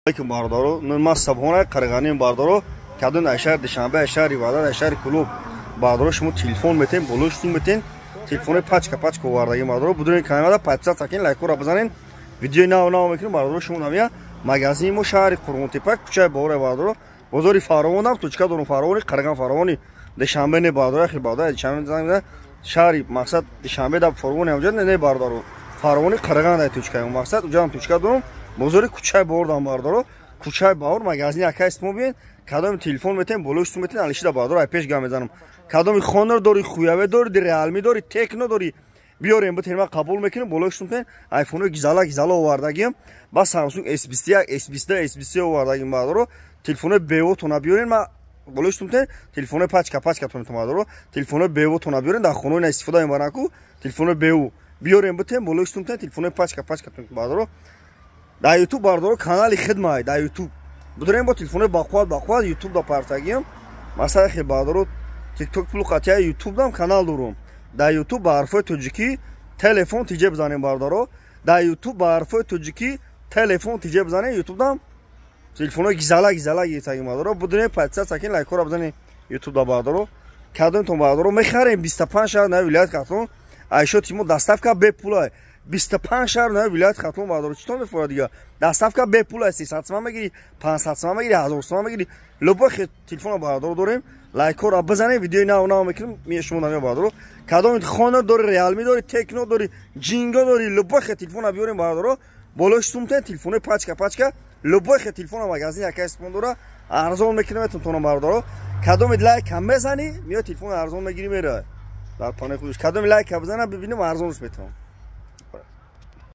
Алейкум, бародаро. Ман Сабҳона Қарғаним, бародаро. Кадон ай шаҳри Душанбе, ай шаҳри Ваҳдат, ай шаҳри Кӯлоб, бародаро, шумо телефон метен, болои шутун метен. Телефонои пачка пачка овардагим, бародаро. Будурен каналда подписаться кунед, лайкҳоро бизанен. Видеои нав нав мекунем, бародаро. Шумо намия магазини мо шаҳри Қурғонтепа, кӯчаи Баҳора, бародаро. Бозори Фаровонам точка дорум, Фаровони Қарған, Фаровони Душанбе не, бародаро. Хел бародаро, Душанбе занг шаҳри мақсад Душанбе да Фаровони ҳамҷа не, бародаро. Фаровони Қарған дай точкаи мақсад, уҷам точка дорум. Бозори кӯчаи Баҳор бародаро, кӯчаи Баҳор, магазини акай исмо биен. Кадоми телефон метен, болои шутун метен, алишида, бародаро, ай пеш гам мезанам. Кадоми Хонор дори, Хуяве дори, Реалми дори, Текно дори, биёрем, битен, ман қабул мекунем, болои шутун тен. Айфонои гизала гизала овардагим, ба Samsung S21, S22, S23 овардагим, бародаро. Телефонои бевотона биёрен, ма болои шутун тен. Телефонои пачка пачка тон, бародаро. Телефонои бевотона биёрен, дар хонаи истифода мебаранд ку, телефонои беву биёрем, битен, болои шутун тен. Телефонои пачка пачка тон, бародаро. Дар Ютуб, бародаро, канали хидмай дар Ютуб будурем, бо телефонои бақувват бақувват Ютуб да партагиам. Масалан, хел, бародаро, Тикток пулу қатия, Ютуб дам канал дорум. Дар Ютуб ба ҳарфҳои тоҷикӣ «Телефон тиҷе» бизанем, бародаро. Дар Ютуб ба ҳарфҳои тоҷикӣ «Телефон тиҷе» бизанем, Ютуб дам телефонои гизала гизала гиртагим, бародаро. Будурем, подписаться кунед, лайкҳоро бизанем Ютуб да, бародаро. Кадомтон, бародаро, мехарем, 25 шаҳр нави вилояти Хатлон айшоти мо доставка бепула. 25 шаҳр нави вилояти Хатлон, бародаро, чӣ тон мефорад дига? Доставка бепула. 300 сомон мегири, 500 сомон мегири, 1000 сомон мегири, любой телефона, бародаро, дорем. Лайкҳоро бизанем, видеои нав нав мекунем, шумо намея, бародаро. Кадоми Хонор дори, Реалми дори, Текно дори, Ҷинго дори, любой телефона биёрем, бародаро, болои сумтен. Телефонои пачка пачка, любой телефона магазин яка исмон дора, арзон мекунем тонам, бародаро. Кадоми лайка мезанӣ, миё, телефон арзон мегири, мера дар панои худаш. Кадоми лайка бизана, бибинем, арзонш метавон.